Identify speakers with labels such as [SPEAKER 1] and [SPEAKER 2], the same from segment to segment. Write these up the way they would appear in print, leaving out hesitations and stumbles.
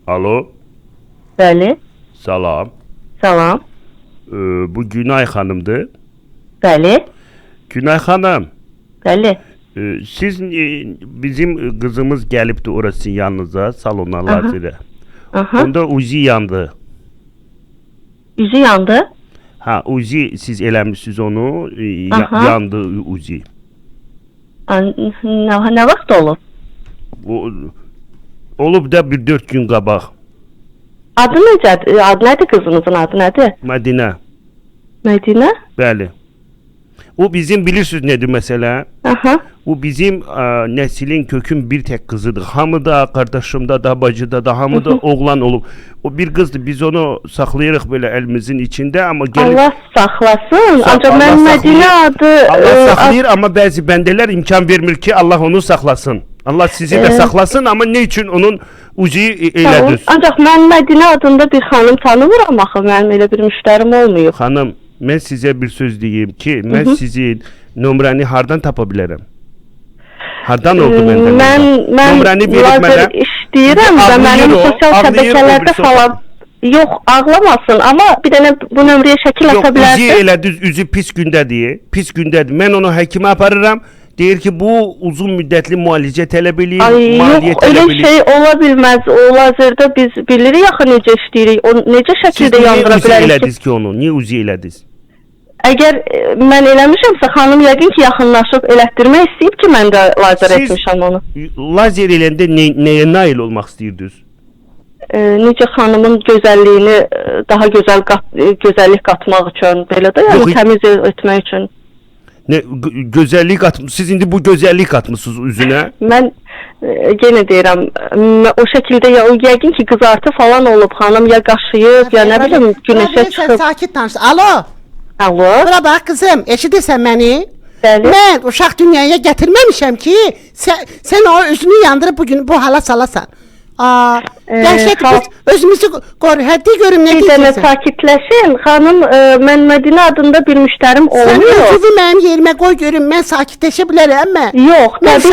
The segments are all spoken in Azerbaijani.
[SPEAKER 1] Alo,
[SPEAKER 2] Bəli.
[SPEAKER 1] Salam.
[SPEAKER 2] Salam.
[SPEAKER 1] Bu Günay xanımdır.
[SPEAKER 2] Bəli.
[SPEAKER 1] Günay xanım,
[SPEAKER 2] Bəli.
[SPEAKER 1] Siz bizim qızımız gəlibdi ora sizin yanınıza, salona, lazerə.
[SPEAKER 2] Aha.
[SPEAKER 1] Onda Uzi yandı.
[SPEAKER 2] Üzü yandı.
[SPEAKER 1] Ha, Uzi siz eləmisiniz onu, yandı Uzi.
[SPEAKER 2] Nə vaxt olub?
[SPEAKER 1] O, olub da bir 4 gün qabaq.
[SPEAKER 2] Adı necədir? Adı nədir qızınızın adı nədir?
[SPEAKER 1] Mədinə.
[SPEAKER 2] Mədinə?
[SPEAKER 1] Bəli. O bizim bilirsiniz nədir məsələ?
[SPEAKER 2] Aha.
[SPEAKER 1] Bu bizim nəslin kökün bir tək qızıdır. Hamı da qardaşımda da, bacıda da, hamı da oğlan olub. O bir qızdır. Biz onu saxlayırıq belə əlimizin içində, amma gəlib
[SPEAKER 2] Allah saxlasın. Ancaq
[SPEAKER 1] Allah
[SPEAKER 2] mən Mədinə adı
[SPEAKER 1] Allah saxlayır, amma bəzi bəndələr imkan vermir ki, Allah onu saxlasın. Allah sizi də saxlasın, amma nə üçün onun uzi elədiniz?
[SPEAKER 2] Ancaq mən Mədinə adında bir xanım tanımıram axı, mənim elə bir müştərim olmayıb.
[SPEAKER 1] Xanım, mən sizə bir söz deyim ki, mən sizin nömrəni hardan tapa bilərəm? Hardan oldu məndə?
[SPEAKER 2] Mən
[SPEAKER 1] nömrəni verib mənə.
[SPEAKER 2] İşləyirəm və mənim sosial şəbəkələrdə falan yox, ağlamasın, amma bir dənə bu nömrəyə şəkil ata bilərsiniz.
[SPEAKER 1] Yox, uzi elədiniz, üzü pis gündədir, pis gündədir. Mən onu həkimə aparıram. Deyir ki, bu uzun müddətli müalicə tələb eləyir, maliyyə
[SPEAKER 2] yox,
[SPEAKER 1] tələb
[SPEAKER 2] elə
[SPEAKER 1] eləyir.
[SPEAKER 2] Şey ola bilməz. O lazerdə biz bilirik axı necə işləyirik. O necə şəkildə yandıra bilərik?
[SPEAKER 1] Siz niyə uzi elədiniz ki onu? Niyə uzi elədiniz?
[SPEAKER 2] Əgər mən eləmişəmsə, xanım yəqin ki, yaxınlaşıb elətdirmək istəyib ki, mən də lazer etmişəm onu.
[SPEAKER 1] Lazer eləndə nəyə nail olmaq istəyirdiniz?
[SPEAKER 2] Necə xanımın gözəlliyini daha gözəl gözəllik qatmaq üçün, belə də, yəni təmiz etmək üçün.
[SPEAKER 1] Ne, gözəllik qatmısınız? Siz indi bu gözəllik qatmısınız üzünə?
[SPEAKER 2] Mən yenə deyirəm, o şəkildə ya, o yəqin ki, qızartı falan olub xanım, ya qaşıyıb, ya nə bilim, günəşə çıxıb.
[SPEAKER 3] Sən sakit danış. Alo.
[SPEAKER 2] Alo.
[SPEAKER 3] Bura bax qızım, eşidirsən məni?
[SPEAKER 2] Bəli.
[SPEAKER 3] Mən uşaq dünyaya gətirməmişəm ki, sən o üzünü yandırıb bugün bu hala salasan. Dəhşət, biz özümüzü qoru, həddi görüm nə deyirsən.
[SPEAKER 2] Bir dənə sakitləşin, xanım, mən Mədinə adında bir müştərim olmuyor.
[SPEAKER 3] Sən özünü mənim yerimə qoy görüm, mən sakitləşə bilərəm, mən.
[SPEAKER 2] Yox, təbii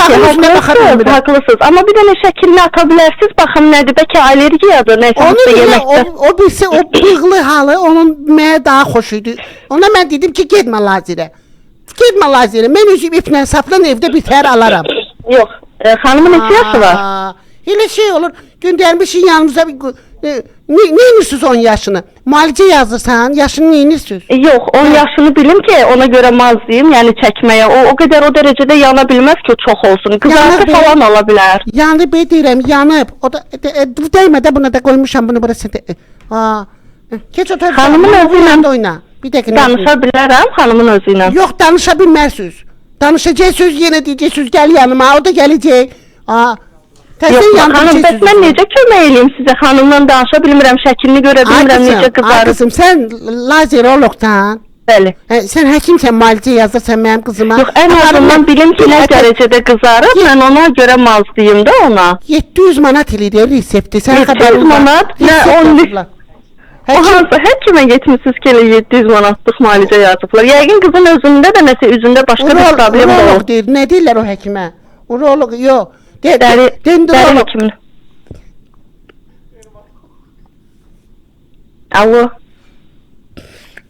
[SPEAKER 2] ki, haqlısınız. Amma bir dənə şəklini ata bilərsiniz, baxım nədir, bəlkə allergiyadır, nəsə
[SPEAKER 3] Onu
[SPEAKER 2] yeməkdə.
[SPEAKER 3] O bilsə, o bığlı halı onun mənə daha xoş idi. Ona mən dedim ki, getmə lazerə. Getmə lazerə, mən özüm iplə sapla evdə bir tər alaram.
[SPEAKER 2] Yox, xanımın neçə yaşı var?
[SPEAKER 3] Elə şey olur, göndərmişsin yanımıza, nə edirsiniz 10 yaşını? Müalicə yazırsan, yaşını nə edirsiniz?
[SPEAKER 2] Yox, 10 yaşını bilim ki, ona görə mazlıyım, yəni çəkməyə. O qədər o dərəcədə yana bilməz ki, çox olsun. Qızartı falan ola bilər.
[SPEAKER 3] Yanıb, deyirəm, yanıb. O da, dəymə də buna da qoymuşam, bunu burası. Keç otur,
[SPEAKER 2] xanımın özü ilə
[SPEAKER 3] oyna. Bir dəqiqə.
[SPEAKER 2] Danışa bilərəm xanımın özü ilə.
[SPEAKER 3] Yox, danışa bilməzsiniz. Danışacaqsınız, yenə deyəcəksiniz, gəl yanıma, o da gələcək.
[SPEAKER 2] Yox, xanım, bəs mən necə kömək eləyim sizə? Xanımla danışa bilmirəm, şəklini görə bilmirəm, necə qızarır.
[SPEAKER 3] Ay qızım, sən lazer oluqdan.
[SPEAKER 2] Bəli.
[SPEAKER 3] Sən həkimsən, müalicə yazırsan mənim qızıma.
[SPEAKER 2] Yox, ən azından bilim ki, nə dərəcədə qızarıb, mən ona görə mazlıyım da ona.
[SPEAKER 3] 700 manat eləyir resepti.
[SPEAKER 2] 700 manat? Nə, 10. O hansı həkimə getmişsiniz ki, elə 700 manatlıq müalicə yazıblar. Yəqin qızın özündə də nəsə üzündə başqa bir problem də
[SPEAKER 3] olur. Deyir, nə deyirlər o həkimə? Uroloq, yox.
[SPEAKER 2] Dəri həkimini. Alo.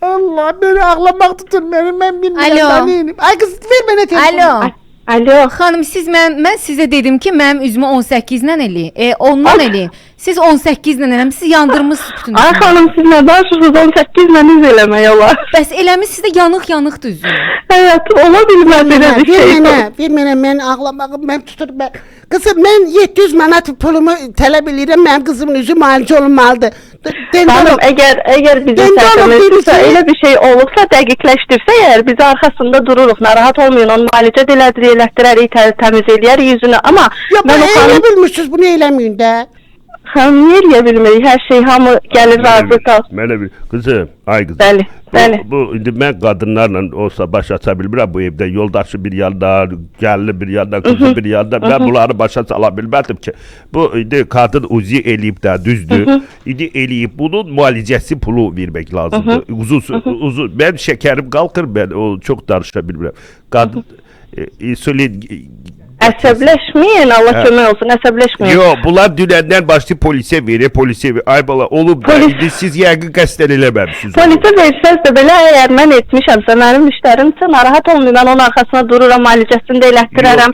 [SPEAKER 3] Allah, beni ağlamaq tutur məni, mən bilmirəm.
[SPEAKER 4] Alo.
[SPEAKER 3] Ay qız, ver mənə telefonu.
[SPEAKER 4] Alo.
[SPEAKER 2] Alo.
[SPEAKER 4] Xanım, siz mən sizə dedim ki, mənim üzümü 18 ilə eləyin. 10-dan eləyin. Siz 18 ilə eləmisiniz, yandırmışsınız bütün
[SPEAKER 2] üzünü. Ay xanım, siz nə danışırsınız? 18 ilə üz eləmək olar.
[SPEAKER 4] Bəs eləmisiniz də yanıq-yanıqdır üzünü.
[SPEAKER 2] Həyatım, ola bilməz elə bir şey.
[SPEAKER 3] Ver mənə, mən ağlamağım, mən tutur. Qızım, mən 700 manat pulumu tələb eləyirəm, mənim qızımın üzü müalicə olunmalıdır.
[SPEAKER 2] Xanım, əgər bizim səhvimizdirsə, elə bir şey olubsa, dəqiqləşdirsə, əgər biz arxasında dururuq, narahat olmayın, onu müalicə də elətdirərik, təmiz eləyərik üzünü, amma
[SPEAKER 3] mən o xanım... Eləyə bilmirsiniz, bunu eləməyin də.
[SPEAKER 2] Xanım, niyə eləyə bilmirik? Hər şey, hamı gəlir, razı qal.
[SPEAKER 1] Mənə bir, qızım, ay qızım.
[SPEAKER 2] Bəli, bəli.
[SPEAKER 1] Bu, indi mən qadınlarla olsa baş aça bilmirəm bu evdə. Yoldaşı bir yanda, gəlini bir yanda, qızı bir yanda. Mən bunları başa sala bilmədim ki. Bu, indi qadın uzi eləyib də, düzdür. İndi eləyib, bunun müalicəsi pulu vermək lazımdır. Uzun, mən şəkərim qalxır, mən o çox danışa bilmirəm. Qadın, insulin
[SPEAKER 2] Əsəbləşməyin, Allah
[SPEAKER 1] Hə.
[SPEAKER 2] kömək olsun, əsəbləşməyin.
[SPEAKER 1] Yox, bunlar dünəndən başlayıb polisə verir, polisə verir. Ay bala, olub da,
[SPEAKER 2] Polis-
[SPEAKER 1] indi siz yəqin qəsdən eləməmisiniz. onu.
[SPEAKER 2] Polisə versəz də belə, əgər mən etmişəmsə, mənim müştərimsə, narahat olmayın, mən onun arxasına dururam, müalicəsini də elətdirərəm.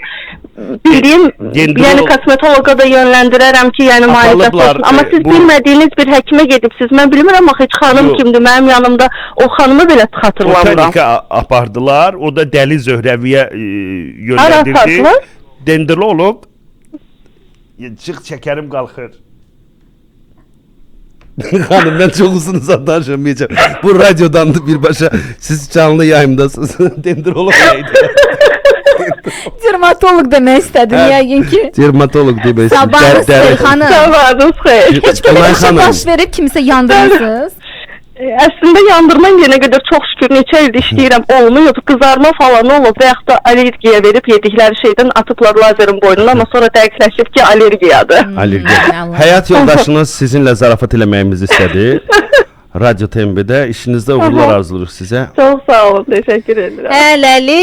[SPEAKER 2] Bildiyim,
[SPEAKER 1] Dendrolog-
[SPEAKER 2] yəni kosmetoloqa da yönləndirərəm ki, yəni müalicəsi
[SPEAKER 1] Aparılıblar,
[SPEAKER 2] olsun. Amma siz
[SPEAKER 1] bu-
[SPEAKER 2] bilmədiyiniz bir həkimə gedibsiz. Mən bilmirəm axı heç xanım
[SPEAKER 1] Yox.
[SPEAKER 2] kimdir, mənim yanımda o xanımı belə xatırlamıram.
[SPEAKER 1] Botanika apardılar. O da Dəli Zöhrəviyə yönləndirdi.
[SPEAKER 2] apardılar?
[SPEAKER 1] Dendrolog çıx çəkərim qalxır.
[SPEAKER 5] Hanım ben çok uzun uzun danışamayacağım. Bu radyodan da birbaşa siz canlı yayımdasınız. Dendrolog neydi?
[SPEAKER 4] Dermatoloq demək istədim
[SPEAKER 5] Hə.
[SPEAKER 4] yəqin ki.
[SPEAKER 5] Dermatolog demək istədim.
[SPEAKER 4] Sabahınız xeyir xanım.
[SPEAKER 2] Sabahınız xeyir.
[SPEAKER 4] Heç belə
[SPEAKER 5] Günay
[SPEAKER 4] bir şey
[SPEAKER 5] xanım.
[SPEAKER 4] baş verib kimsə yandırmısınız?
[SPEAKER 2] Əslində yandırma indiyənə qədər çox şükür neçə ildir işləyirəm, olmayıb, qızarma falan olub və yaxud da allergiya verib yedikləri şeydən atıblar lazerin boynuna, amma sonra dəqiqləşib ki, allergiyadır.
[SPEAKER 5] Allergiya.
[SPEAKER 4] Allah.
[SPEAKER 5] Həyat yoldaşınız sizinlə zarafat eləməyimizi istədi. Radyo TMB-də işinizdə uğurlar arzulayırıq sizə.
[SPEAKER 2] Çox sağ olun, təşəkkür edirəm.
[SPEAKER 4] Hələlik.